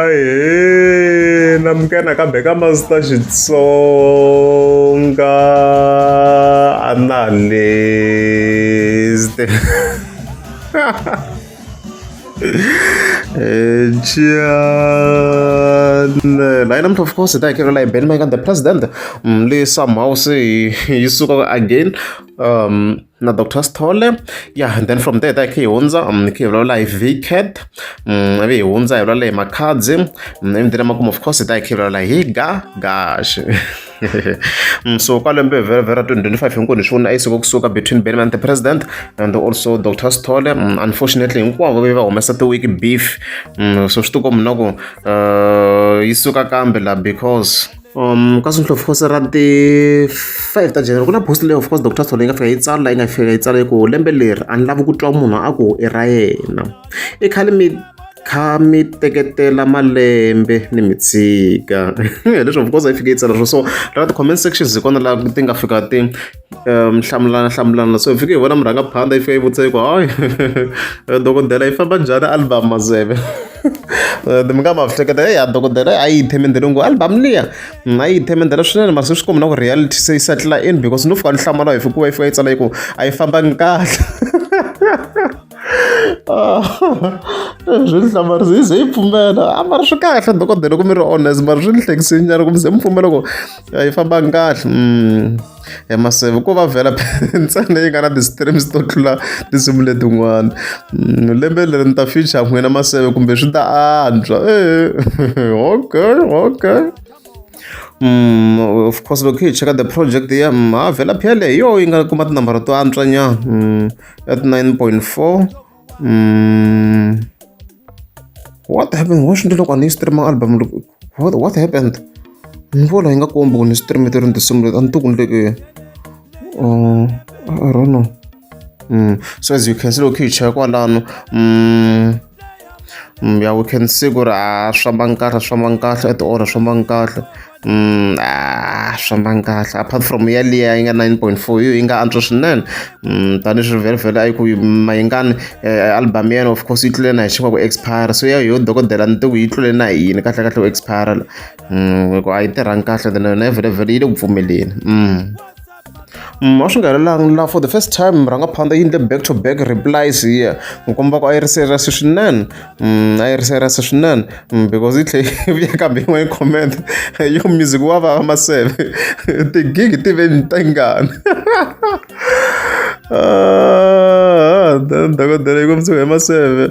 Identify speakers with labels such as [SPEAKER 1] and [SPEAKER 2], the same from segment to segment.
[SPEAKER 1] Ahee namukela nakambe ka Master Xitsonga Analyst Channel hayi namuntlha of course hi ta hi hi Ben Mayengani the president leyi somehow se yi suka again na Doctor Sithole ya and then from there hi ta hi kha hi hundza hi kha hi vulavula hi V_CAT ivi hi hundza hi vulavula hi Makhadzi ivi then emakumu of course hi ta hi kha hi vulavula hi Gagash so ka lembe vhele ra 2025 hinkwenu hi swi vona a yi suka kusuka between Benny and the president and also Doctor Sithole unfortunately hinkwavo va humesa ti-week beef so swi tikomba na ku yi suka kambe la because Ka of course ra ti-five ta January ku na post leyi of course doctor Sithole yi nga fika yi tsala yi nga fika yi tsala yi ku lembe leri a ni lavi ku twa munhu a ku i ra yena i khale mi kha mi teketela malembe ni mi tshika hi leswi of course a yi fike yi tsala so la ti-comment sections hi kona laha ti nga fika ti hlamulana hlamulana so hi fike hi vona murhangaphandha yi fika yi vutisa yi ku hayi dokodela yi famba njhani album mazeve mi nga ma hleketa ya dokodela a yi themendhele ngo album liya a yi themendhela swinene mara se swi komba na ku reality se yi settler in because no fika ni hlamala hi ku va yi fika yi tsala yi ku a yi fambangi kahle swi ni hlamarisa yi ze yi pfumela a mara swi kahle dokodela ku mi ri honest mara swi ni hlekisile nyana ku mi ze mi pfumela ku a yi fambangi kahle ya maseve ko va vhela ntsena yi nga na ti-streams to tlula tinsimu letin'wana lembe leri ni ta feature n'wina maseve kumbe swi ta antswa e okay okay of course loko hi cheka the project ya ha vhela phela hi yo yi nga kuma tinambara to antswa nyana at 9.4 what happened wa swi loko a ni yi stream album loko what happened ni vona yi nga kombi ku ni stream ti ri tinsimu leti a ni tivi ku ni le ke I don't know so as you can see loko hi cheka kwalano ya we can see ku ri a swi fambangi kahle swi fambangi kahle at all a swi fambangi kahle a swi fambangi kahle apart from yaliya yi nga 9.4 yo yi nga antswa swinene tanihileswi vhele vhele a yi ku mayingani album ya yena of course yi tlule na hi xinkwa ku expire so ya yo dokodela ni tiku yi tlule na hi yini kahle kahle ku expire hi ku a yi tirhangi kahle then yona vhele vhele yi le ku pfumeleni A swi nga helelangi la for the first time murhangaphandha yi endle back to back replies here ku komba ku a yi ri serious swinene a yi ri serious swinene because yi tlhe yi vuya kambe yin'wana comment yo music wa vava maseve tigigi ti ve tingani dokodela yi kombisa ku he maseve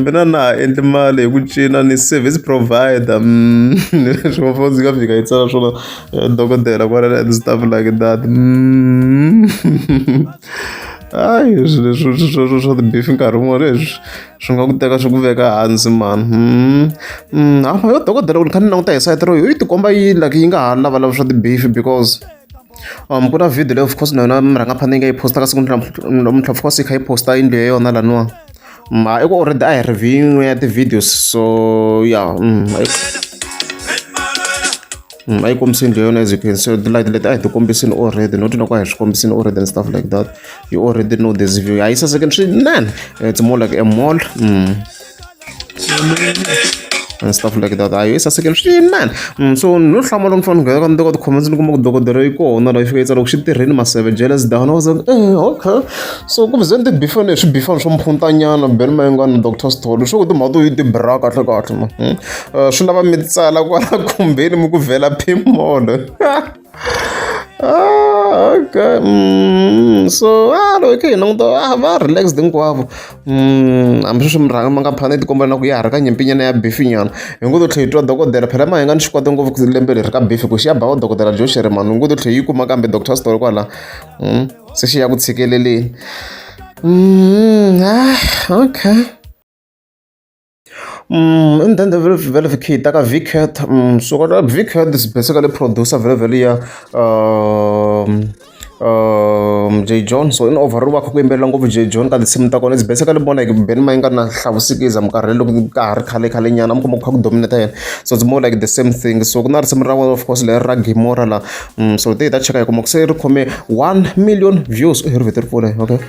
[SPEAKER 1] mina na ha endli mali hi ku cina ni service provider leswi ndzi nga fika yi tsala swona dokodela kwala and stuff like that hayi swilo leswi swo swa ti-beef nkarhi wun'wana leswi swi nga ku teka swi ku veka hansi mani hafa yo dokodela ku ni kha ni languta hi sayiti ro yi tikomba yi like yi nga ha lavalava swa ti-beef because ku na video leyi of course na yona murhangaphandle yi nga yi posta ka siku namuntlha of course yi kha yi posta yindlu ya yona laniwa i ku already a hi review ya ti-videos so yeah a yi kombisi yindlu ya yona as you can see like leti a hi ti kombisini already not loko a hi swi kombisini already and stuff like that you already know this view a yi sasekeni swinene it's more like a mall and stuff like that a yi sasekile swinene so no hlamala ni fanele nghena ka ni teka ti-comments ni kuma ku dokodela yi kona la yi fika yi tsala ku xi tirheni maseve jealous down I was like eh okay so ku ze ni ti-beef-a ni swi beef-ani swo mphuntanyana Benny Mayengani na Doctor Sithole swo ku timhaka to yi ti-bra kahle kahle ma swi lava mi tsala kwala khumbini mi ku vhela phimolo ah okay so ah loko hi kha hi languta ah va relaxed hinkwavo hambi sweswi murhanga ma nga phana yi tikomba na ku ya ha ri ka nyimpinyana ya beef nyana hi ngo to tlhela hi twa dokodela phela ma hi nga ni xikwata ngopfu lembe leri ka beef ku xi ya ba wa dokodela Joe Shirimani hi ngo to tlhela yi kuma kambe Doctor Sithole kwala se xi ya ku tshikeleleni ah okay And then the vhele vhele ta ka V_CAT so ka V_CAT is basically producer vhele vhele ya Jay John so in overall va kha ku yimbelela ngopfu Jay John ka tinsimu ta kona it's basically more like Benny Mayengani na Hlavusikiza minkarhi loko ka ha ri khale khale nyana mi kuma ku kha ku dominate yena so it's more like the same thing so ku na risimu ra vona of course leri ra Gimora la so te hi ta cheka hi kuma ku se ri khome 1 million views ri vhete ri pfule okay.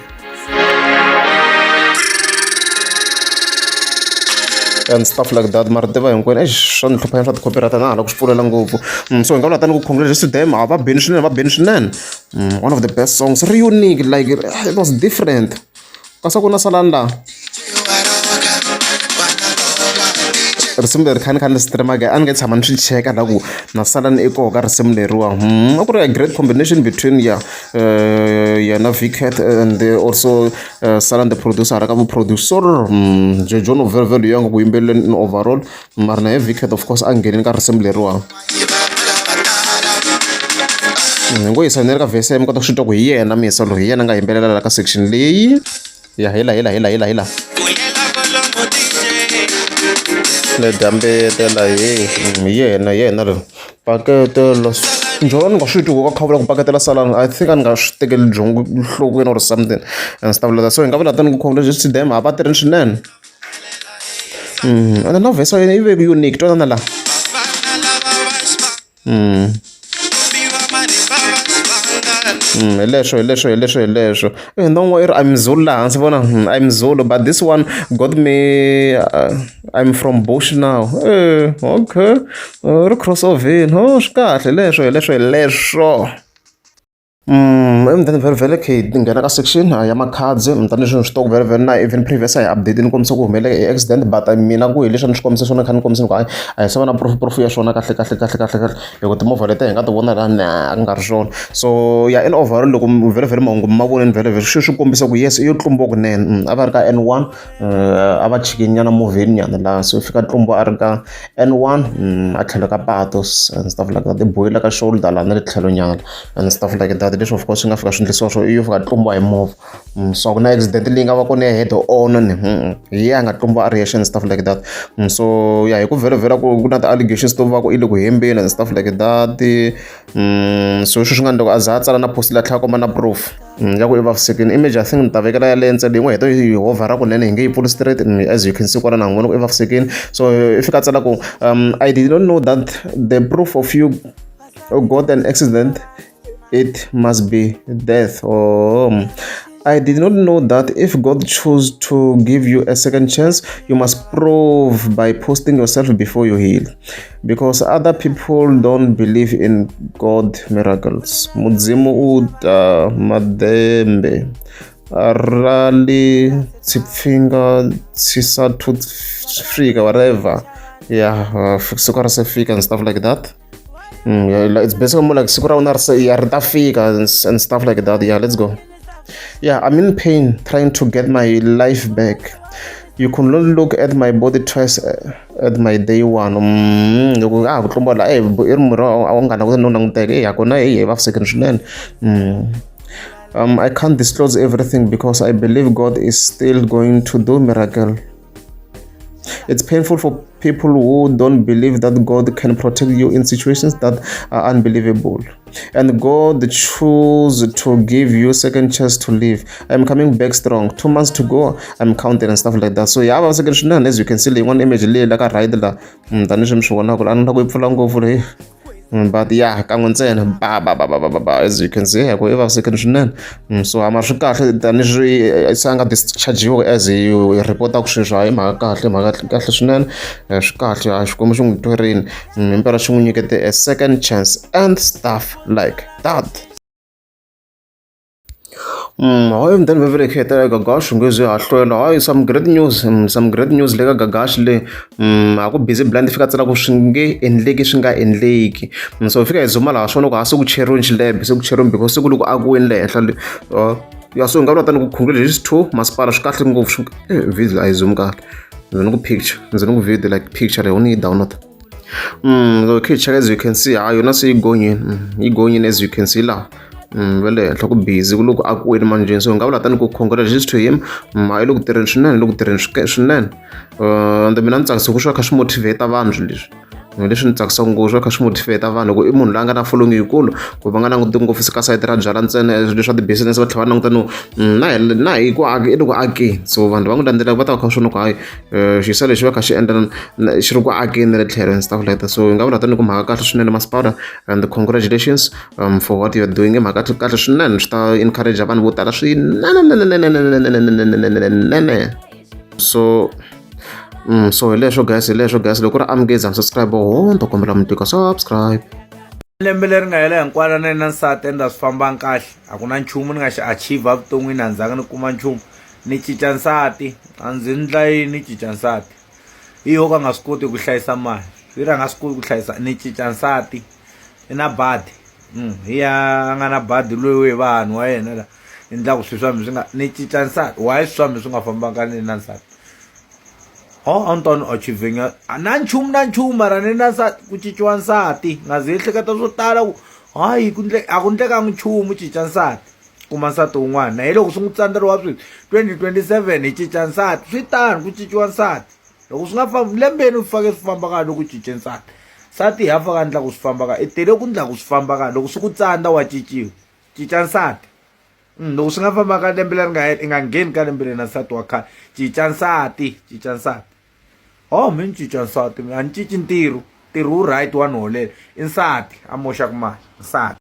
[SPEAKER 1] and stuff like that. Mara tiva hinkwenu, eish, swa ni hlupha swa ti-copyright, na hala ku swi pfulela ngopfu. So hi nga vula tani ku congratulations to them, a va bini swinene, va bini swinene. One of the best songs, ri unique, like it was different. Kasi ku na salani laha risimu leri kha ni kha ni stream-a a ni nge tshama ni swi cheka la ku na salani i koho ka risimu leriwa. A ku ri a great combination between ya yena Vcat and also Salan the producer hala ka vu-producer. Jono very very young ku yimbeleleni in overall, mara na ye Vcat of course a nghenini ka risimu leriwa. Hi ngo yisa ni ri ka verse mi kota ku swi twa ku hi yena misa loyi, hi yena a nga yimbelela la ka section leyi. Ya hila hila hila hila hila le dyambetela hi hi yena, hi yena loyi paketela njhani ni nga swi twi ku ka khavula ku paketela salani. I think a ni nga swi tekeli byongo nhlokweni or something and stuff like that. So hi nga vula tani ku congratulations to them, a va tirheni swinene. And na verse ya yena yi ve unique, twanana laha. Hi leswo, hi leswo, hi leswo, hi leswo. No i ri I'm Zulu laha hansi vona, I'm Zulu but this one got me, I'm from bush now. Okay, ri crossover, oh swi kahle leswo, hi leswo, hi leswo. And then vhele vhele khe hi nghena ka section ya makhadzi, tanihileswi ni swi tiva vhele vhele na even previous a hi update ni kombisa ku humelele hi accident, but mina ku hi leswi a ni swi kombisa swona, kha ni kombisa ni ku hayi, a hi se va na proof, proof ya swona kahle kahle kahle kahle kahle, hi ku timovha letiya hi nga ti vona la na ku nga ri swona. So ya in overall loko vhele vhele mahungu ma vonini vhele vhele swi kombisa ku yes, i yo tlumbiwa kunene. A va ri ka N1, a va chikini nyana movheni nyana laha, so fika tlumbiwa a ri ka N1, a tlhelo ka pato and stuff like that, i bohile ka shoulder laha na le tlhelo nyana and stuff like that. Leswi of course swi nga fika swi endlisiwa swo i yo fika tlumbiwa hi movha. So a ku na accident leyi nga va kona ya head on ni hi ye a nga tlumbiwa a ri yexe and stuff like that. So ya hi ku vhelavhela ku na ti-allegations to va ku i le ku hembeni and stuff like that. So sweswi swi nga endleka a za a tsala na post leyi a tlhela a komba na proof ya ku i vavisekile. Image I think ni ta vekela yaleyo ntsena yin'we heta yi hovhara kunene, hi nge yi pfuli straight. As you can see kwala na n'wi vona ku i vavisekile. So i fika a tsala ku I did not know that the proof of you got an accident it must be death. Oh, I did not know that if God chose to give you a second chance, you must prove by posting yourself before you heal, because other people don't believe in God miracles. Mudzimu u ta madembe arali tshifhinga tshi sathu swika, whatever. Yeah, siku ra se fika and stuff like that. Yeah, like, it's basically more like siku ra wena ri se ya ri ta fika and stuff like that. Yeah, let's go. Yeah, I'm in pain trying to get my life back. You could not look at my body twice at my day one. Loko a ku tlumba la, i ri murhi a wu nga languti no languteka, ya kona hi vavisekile swinene. I can't disclose everything because I believe God is still going to do miracle. It's painful for people who don't believe that God can protect you in situations that are unbelievable. And God choose to give you second chance to live. I'm coming back strong. 2 months to go. I'm counting and stuff like that. So yeah, second swinene, as you can see, leyi image leyi la ka right la, tanihi mi swi vonaka, a ni la ku yi pfula ngopfu leyi. But yeah, kan'we ntsena, ba ba ba ba ba ba ba, as you can see, ku i vavisekile swinene. So a mara swi kahle tanihileswi se a nga discharge-iwa as hi report-aku sweswi, hayi mhaka kahle, mhaka kahle swinene. Swi kahle, a Xikwembu xi n'wi twerini, himpela xi n'wi nyikete a second chance and stuff like that. Hayi, then vhele hi hetelela Gagash ngezi ha hlwela. Hayi, some great news, some great news le ka Gagash le. A ku busy blind fika tsala ku swi nge endleki, swi nga endleki. So fika hi zuma laha swona ku ha se ku cheriweni xilembe, se ku cheriweni because se ku le ku akiweni le henhla le. Ya, so hi nga vula tani ku congratulations to masipala, swi kahle ngopfu. Video a yi zoom kahle. Ndzi ni ku picture, ndzi ni ku video like picture leyi ni yi download. Okay, check, as you can see, ha yona se yi gonyini, yi gonyini as you can see laha. Va le henhla ku busy ku loko akiweni manjheni. So hi nga vula tani ku congratulations to him, a yi le ku tirheni swinene, le ku tirheni swinene. And mina ni tsakisa ku swi va kha swi motivate vanhu swilo leswi, leswi ni tsakisaka ngopfu, swi va kha swi motivate vanhu ku i munhu loyi a nga na following yikulu, ku va nga languti ngopfu ka sayiti ra byala ntsena leswi swa ti-business, va tlhela va languta no na na hi ku i le ku akeni. So vanhu va n'wi landzelaka va ta va kha swi vona ku hayi, xiyisa lexi va kha xi endla xi ri ku akeni na le tlhelo and stuff like that. So hi nga vula tani ku mhaka kahle swinene masipala, and congratulations for what you are doing. I mhaka kahle swinene, swi ta encourage vanhu vo tala swinene. So So hi leswo guys, hi leswo guys, loko ku ri amukezi unsubscribe ho ni ta kombela mi tika subscribe.
[SPEAKER 2] Lembe leri nga hela hinkwaro na na nsati ende a swi fambanga kahle a ku na nchumu ni nga xi achieve evuton'wini a ni zanga ni kuma nchumu ni cinca nsati a ndzi ndla yini ni cinca nsati hi yo ka a nga swi koti ku hlayisa mali swi ri a nga swi koti ku hlayisa ni cinca nsati i na badi hi ya a nga na badi loyi we vanhu wa yena la endlaku swilo swa mina swi nga ni cinca nsati why swilo swa mina swi nga fambanga ni na nsati ho a ni ta ni achieve na nchumu na nchumu mara ni na nsati ku cinciwa nsati nga ze ehleketa swo tala ku hayi ku ndle a ku ndlekanga nchumu cinca nsati kuma nsati wun'wana na hi loko swi n'wi tsandzeriwa sweswi 2027 hi cinca nsati swi tano ku cinciwa nsati loko swi nga fambi lembeni u fake swi famba kahle loko u cince nsati nsati hi ya faka ndla ku swi famba kahle i tele ku ndla ku swi famba kahle loko swi ku tsandza wa cinciwa cinca nsati loko swi nga famba ka lembe leri nga hela i nga ngheni ka lembe leri na nsati wa khale cinca nsati cinca nsati ho mi ni cinca nsati a ni cinci ntirho ntirho wu right wa ni holela i nsati a moxaka mali nsati.